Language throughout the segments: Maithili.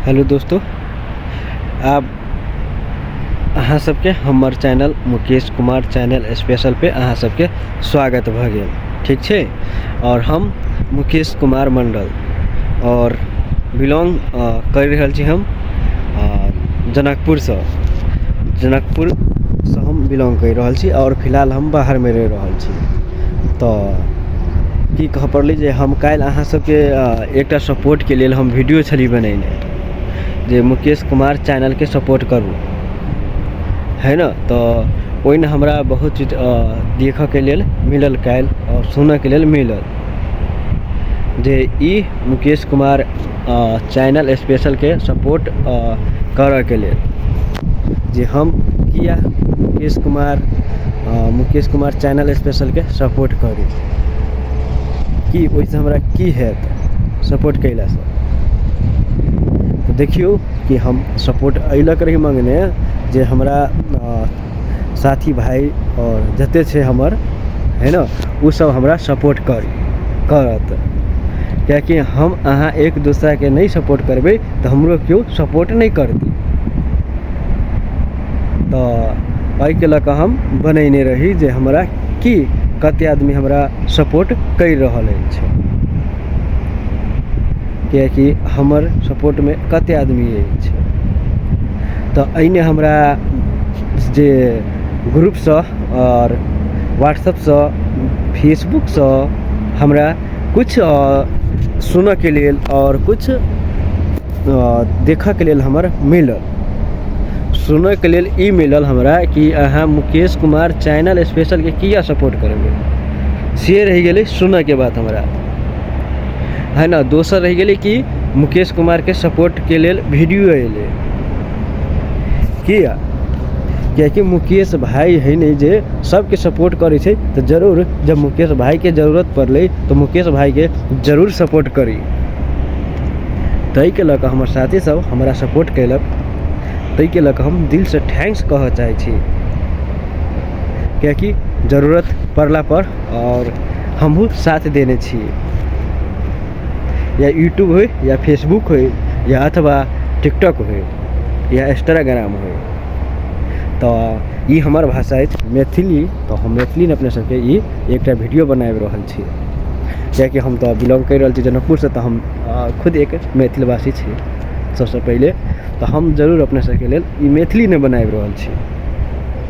हेलो दोस्तों, आब अहाँ सबके हमर channel Mukesh Kumar channel special पे अहाँ सबके स्वागत भऽ गेल। ठीक छै। आओर हम मुकेश कुमार मंडल आओर बिलोंग करि रहल छी हम जनकपुरसँ। जनकपुरसँ हम बिलोंग करि रहल छी आओर फिलहाल हम बाहरमे रहि रहल छी। तऽ की कहऽ पड़लै जे हम काल्हि अहाँ सबके एकटा सपोर्टके लेल हम वीडियो छली बनेने जे मुकेश कुमार चैनलके सपोर्ट करू, है ने। तऽ ओहिमे हमरा बहुत चीज देखऽके लेल मिलल काल्हि आओर सुनऽके लेल मिलल जे ई मुकेश कुमार चैनल स्पेशलके सपोर्ट करऽके लेल जे हम किया मुकेश कुमार चैनल स्पेशलके सपोर्ट करी, कि ओहिसँ हमरा की हैत सपोर्ट कयलासँ। तऽ देखियौ कि हम सपोर्ट एहि लऽ कऽ रही मङ्गने जे हमरा साथी भाइ आओर जतेक छै हमर, है ने, ओसभ हमरा सपोर्ट करत, किएकि हम अहाँ एक दोसराके नहि सपोर्ट करबै तऽ हमरो केओ सपोर्ट नहि करतै। तऽ एहिके लऽ कऽ हम बनेने रही जे हमरा की कतेक आदमी हमरा सपोर्ट करि रहल अछि, किएकि हमर सपोर्टमे कतेक आदमी अछि। तऽ एहिमे हमरा जे ग्रुपसँ आओर व्हाट्सअपसँ फेसबुकसँ हमरा किछु सुनऽके लेल आओर किछु देखऽके लेल हमर मिलल। सुनऽके लेल ई मिलल हमरा कि अहाँ मुकेश कुमार चैनल स्पेशलके किया सपोर्ट करबै, से रहि गेलै सुनऽके बात हमरा, है ने। दोसर रहि गेलै कि मुकेश कुमारके सपोर्टके लेल वीडियो अयलै किया, कियाकि मुकेश भाइ है ने जे सबके सपोर्ट करै छै। तऽ जरूर जब मुकेश भाइके जरूरत पड़लै तऽ मुकेश भाइके जरूर सपोर्ट करी। ताहिके लऽ कऽ हमर साथी सब हमरा सपोर्ट कयलक, ताहिके लऽ कऽ हम दिलसँ thanks कहऽ चाहै छी, कियाकि जरूरत पड़लापर आओर हमहूँ साथ देने छी, या यूट्यूब होइ या फेसबुक होइ या अथवा टिकटॉक होइ या इंस्टाग्राम होइ। तऽ ई हमर भाषा अछि मैथिली, तऽ हम मैथिलीमे अपने सबके ई एकटा वीडियो बनाबि रहल छी, कियाकि हम तऽ बिलोंग करि रहल छी जनकपुरसँ, तऽ हम खुद एक मैथिलवासी छी सबसँ पहिले। तऽ हम जरूर अपने सबके लेल ई मैथिलीमे बनाबि रहल छी,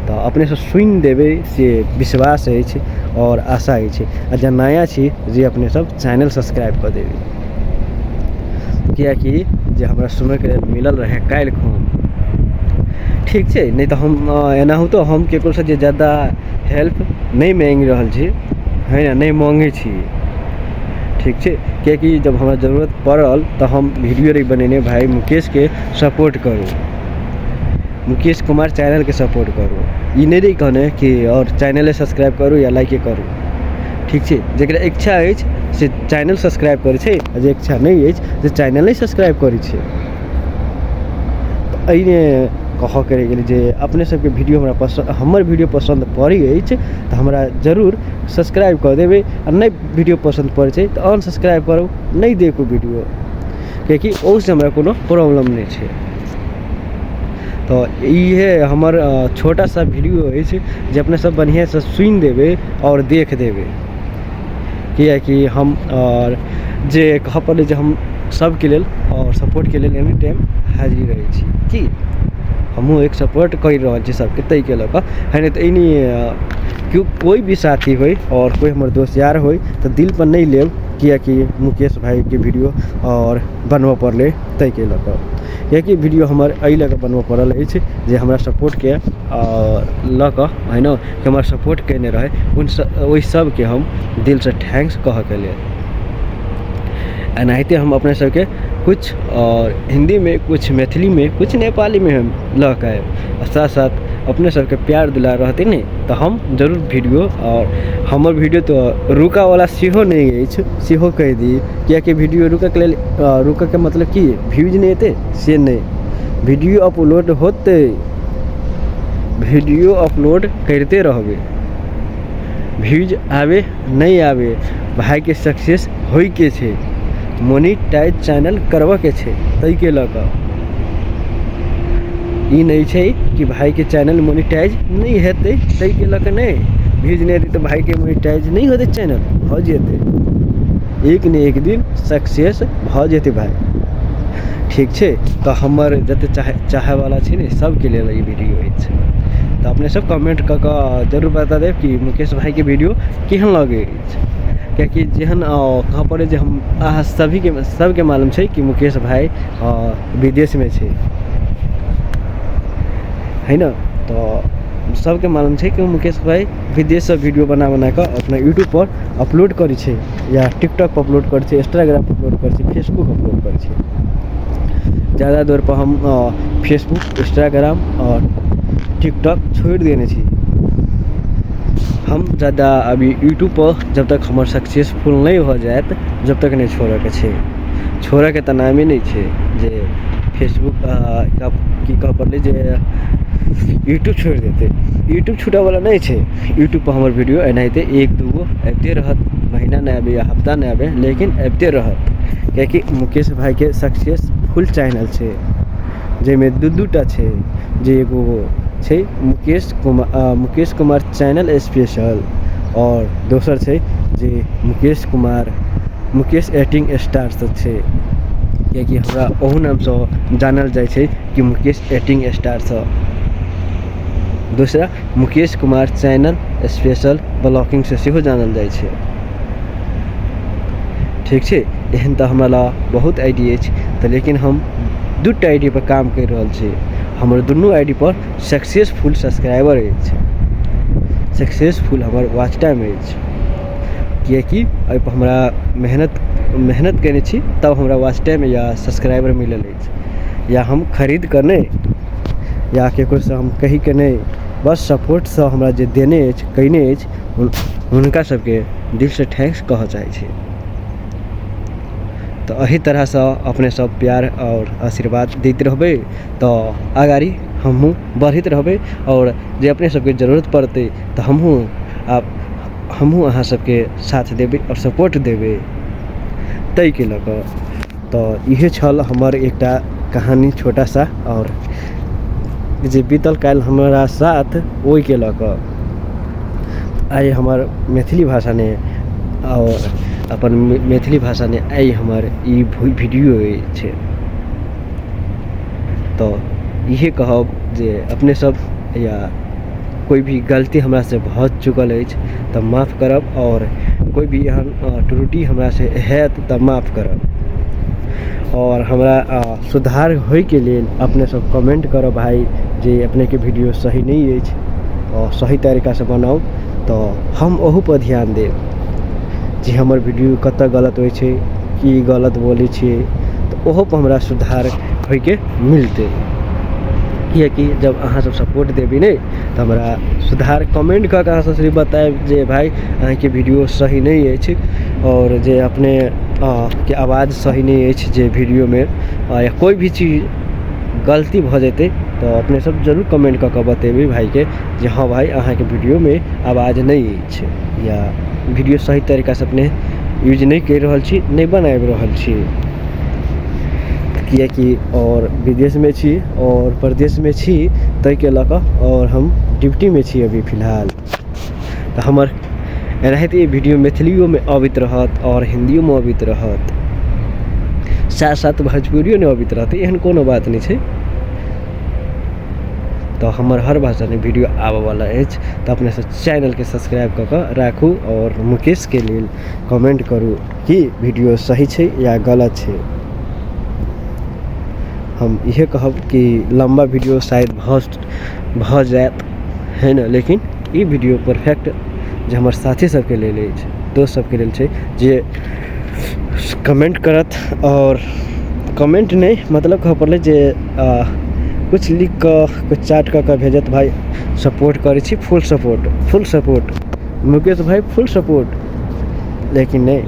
तऽ अपनेसँ सुनि देबै से विश्वास अछि आओर आशा अछि। आओर जे नया छी जे अपने सब चैनल सब्सक्राइब कऽ देबै, कियाकि जे हमरा सुनैके लेल मिलल रहै काल्हि खन, ठीक छै, नहि तऽ हम एनाहितो हम ककरोसँ जे ज्यादा हेल्प नहि माँगि रहल छी, है ने, नहि माँगै छी, ठीक छै। कियाकि जब हमरा जरूरत पड़ल तऽ हम वीडियो रही बनेने, भाय मुकेशके सपोर्ट करू, मुकेश कुमार चैनलके सपोर्ट करू। ई नहि रही कहने कि आओर चैनले सब्सक्राइब करू या लाइके करू, ठीक छै। जकरा इच्छा अछि से चैनल सब्सक्राइब करै छै, आ जे इच्छा नहि अछि से चैनल नहि सब्सक्राइब करै छै। तऽ एहिमे कहऽके रहि गेलै जे अपने सबके वीडियो हमरा पसन्द, हमर वीडियो पसन्द पड़ै अछि तऽ हमरा जरूर सब्सक्राइब कऽ देबै, आ नहि वीडियो पसन्द पड़ै छै तऽ अनसब्सक्राइब करू, नहि देखू वीडियो, कियाकि ओहूसँ हमरा कोनो प्रॉब्लम नहि छै। तऽ इहे हमर छोटा सा वीडियो अछि जे अपने सब बढ़िआँसँ सुनि देबै आओर देख देबै, कियाकि हम आओर जे कहऽ पड़लै जे हम सबके लेल आओर सपोर्टके लेल एनी टाइम हाजिर रहै छी, की हमहूँ एक सपोर्ट करि रहल छी सबके, ताहिके लऽ कऽ है ने। तऽ एनी केओ कोइ भी साथी होइ आओर कोइ हमर दोस्त यार होइ तऽ दिलपर नहि लेब, कियाकि मुकेश भाइके वीडियो आओर बनबऽ पड़लै ताहिके लऽ कऽ, कियाकि वीडियो हमर एहि लऽ कऽ बनबऽ पड़ल अछि जे हमरा सपोर्टके लऽ कऽ, है ने, कि हमरा सपोर्ट कयने रहै उन ओहि सबके हम दिलसँ thanks कहऽके लेल। एनाहिते हम अपने सबके किछु आओर हिन्दीमे, किछु मैथिलीमे, किछु नेपालीमे हम लऽ कऽ आयब, आ साथ साथ अपने सबके प्यार दुलार रहतै ने तऽ हम जरूर वीडियो, आओर हमर वीडियो तऽ रुकऽवला सेहो नहि अछि, सेहो कहि दी, कियाकि वीडियो रुकऽके लेल, रुकऽके मतलब की व्यूज नहि एतै से नहि, वीडियो अपलोड होतै, वीडियो अपलोड करिते रहबै, व्यूज आबै नहि आबै, भाइके सक्सेस होइके छै। मोनिटाइज चैनल करबऽके छै, ताहिके लऽ कऽ ई नहि छै कि भाइके चैनल मोनिटाइज नहि हेतै, ताहिके लऽ कऽ नहि व्यूज नहि हेतै तऽ भाइके मोनिटाइज नहि होतै चैनल, भऽ जेतै एक ने एक दिन सक्सेस भऽ जेतै भाइ। ठीक छै, तऽ हमर जते चाहैवला छै ने सबके लेल ई वीडियो अछि। तऽ अपने सब कमेंट कऽ कऽ जरूर बता देब कि मुकेश भाइके वीडियो केहन लगै अछि, कियाकि जेहन कहऽ पड़ै जे हम अहाँ सभीके सबके मालूम छै कि मुकेश भाइ विदेशमे छै, है ने। तऽ सबके मालूम छै कि मुकेश भाइ विदेशसँ वीडियो बना बना कऽ अपना यूट्यूबपर अपलोड करै छै, या टिकटॉकपर अपलोड करै छै, इंस्टाग्रामपर अपलोड करै छै, फेसबुक अपलोड करै छै। ज्यादा दौरपर हम फेसबुक, इंस्टाग्राम आओर टिकटॉक छोड़ि देने छी। हम ज्यादा अभी यूट्यूबपर जब तक हमर सक्सेसफुल नहि भऽ जायत जब तक नहि छोड़ऽके छै, छोड़ऽके तऽ नामे नहि छै जे फेसबुक की कहऽ पड़लै जे यूट्यूब छोड़ि देतै। यूट्यूब छूटऽवला नहि छै, यूट्यूबपर हमर वीडियो एनाहिते एक दू गो अबिते रहत, महीना नहि आबै या हफ्ता नहि आबै, लेकिन अबिते रहत, कियाकि मुकेश भाइके सक्सेसफुल चैनल छै, जाहिमे दू दू टा छै, जे एगो छै मुकेश कुमार चैनल स्पेशल, आओर दोसर छै जे मुकेश कुमार मुकेश एक्टिंग स्टारसँ छै, कियाकि हमरा ओहू नामसँ जानल जाइ छै कि मुकेश एक्टिंग स्टारसँ। दोसरा मुकेश कुमार चैनल स्पेशल ब्लॉगिंगसँ सेहो जानल जाइ छै। ठीक छै, एहन तऽ हमरा लग बहुत I D अछि तऽ, लेकिन हम दूटा I D पर काम करि रहल छी। हमर दुनू I D per successful subscriber अछि, सक्सेसफुल हमर वॉच टाइम अछि, कियाकि एहिपर हमरा मेहनत मेहनत कयने छी तब हमरा वॉच टाइम या सब्सक्राइबर मिलल अछि, या हम खरीद कऽ नहि या ककरोसँ हम कहिके नहि, बस सपोर्टसँ हमरा जे देने अछि कयने अछि हुनका सबके दिलसँ thanks कहऽ चाहै छी। तऽ एहि तरहसँ अपने सब प्यार आओर आशीर्वाद दैत रहबै तऽ अगाड़ी हमहूँ बढ़ैत रहबै, आओर जे अपने सबके जरूरत पड़तै तऽ हमहूँ अहाँ सबके साथ देबै आओर सपोर्ट देबै, ताहिके लऽ कऽ। तऽ इएह छल हमर एकटा कहानी छोटा सा, आओर जे बीतल काल्हि हमरा साथ ओहिके लऽ कऽ आइ हमर मैथिली भाषा ने आओर अपन मैथिली भाषा ने आइ हमर ई वीडियो अछि। तऽ इएह कहब जे अपने सब या कोइ भी गलती हमरासँ भऽ चुकल अछि तऽ माफ करब, आओर कोइ भी एहन त्रुटि हमरासँ हैत तऽ माफ करब, आओर हमरा सुधार होइके लेल अपने सब कमेन्ट करब भाइ जे अपनेके वीडियो सही नहि अछि आओर सही तरीकासँ बनाउ, तऽ हम ओहूपर ध्यान देब जे हमर वीडियो कतऽ गलत होइ छै, की गलत बोलै छियै, तऽ ओहोपर हमरा सुधार होइके मिलतै, कियाकि जब अहाँ सब सपोर्ट देबै ने तऽ हमरा सुधार कमेन्ट कऽ कऽ अहाँ सब बतायब जे भाइ अहाँके वीडियो सही नहि अछि, आओर जे अपने के आवाज सही नहि अछि जे वीडियोमे, या कोइ भी चीज गलती भऽ जेतै तऽ अपने सब जरूर कमेन्ट कऽ कऽ बतेबै भाइके जे हँ भाइ अहाँके वीडियोमे आवाज नहि अछि, या वीडियो सही तरीकासँ अपने यूज नहि करि रहल छी, नहि बनाबि रहल छी, कियाकि आओर विदेशमे छी आओर परदेशमे छी ताहिके लऽ कऽ, आओर हम ड्यूटीमे छी अभी फिलहाल। तऽ हमर एनाहिते वीडियो मैथिलियोमे अबैत रहत आओर हिन्दियोमे अबैत रहत, साथ साथ भोजपुरियोमे अबैत रहतै, एहन कोनो बात नहि छै। तऽ हमर हर भाषामे वीडियो आबऽवला अछि, तऽ अपनेसँ चैनलके सब्सक्राइब कऽ कऽ राखू आओर मुकेशके लेल कमेन्ट करू कि वीडियो सही छै या गलत छै। हम इएह कहब कि लम्बा वीडियो शायद भऽ जायत है ने, लेकिन ई वीडियो परफेक्ट जे हमर साथी सबके लेल अछि, दोस्त सबके लेल छै, जे कमेन्ट करत, आओर कमेन्ट नहि मतलब कहऽ पड़लै जे किछु लिखि कऽ किछु चैट कऽ कऽ भेजत, भाइ सपोर्ट करै छी, full support, full support Mukesh भाइ, फुल सपोर्ट। लेकिन नहि,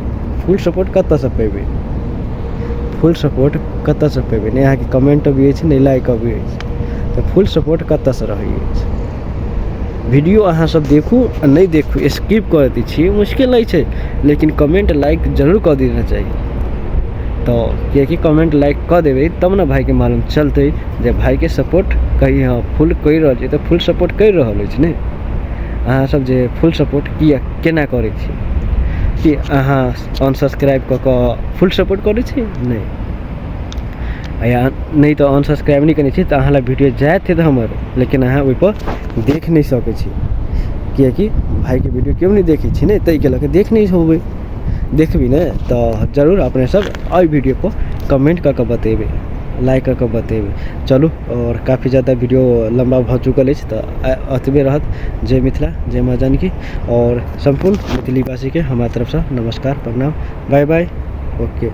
फुल सपोर्ट कतऽसँ पेबै, फुल सपोर्ट कतऽसँ पेबै, नहि अहाँके कमेन्ट अबै अछि, नहि लाइक अबै अछि, तऽ फुल सपोर्ट कतऽसँ रहै अछि। वीडियो अहाँ सब देखू आ नहि देखू, स्किप कऽ दै छियै, मुश्किल नहि छै, लेकिन कमेन्ट लाइक जरूर कऽ देना चाही। तऽ कियाकि कमेन्ट लाइक कऽ देबै तब ने भाइके मालूम चलतै जे भाइके सपोर्ट कही हँ फुल करि रहल छै, तऽ फुल सपोर्ट करि रहल अछि ने। अहाँसब जे फुल सपोर्ट किया केना करै छी? कि अहाँ अनसब्सक्राइब कऽ कऽ फुल सपोर्ट करै छी? नहि, या नहि तऽ अनसब्सक्राइब नहि केने छी तऽ अहाँ लग वीडियो जाइत हेतै हमर, लेकिन अहाँ ओहिपर देख नहि सकै छी, किएकि भाइके वीडियो केओ नहि देखै छै ने, ताहिके लऽ कऽ देख नहि होबै। देखबी ने तऽ जरूर अपने सब एहि वीडियोपर कमेन्ट कऽ कऽ बतेबै, लाइक कऽ कऽ बतेबै। चलू, आओर काफी ज्यादा वीडियो लम्बा भऽ चुकल अछि, तऽ एतबे रहत। जय मिथिला, जय माँ जानकी, आओर सम्पूर्ण मैथिलीवासीके हमरा तरफसँ नमस्कार, प्रणाम, बाय बाय, ओके।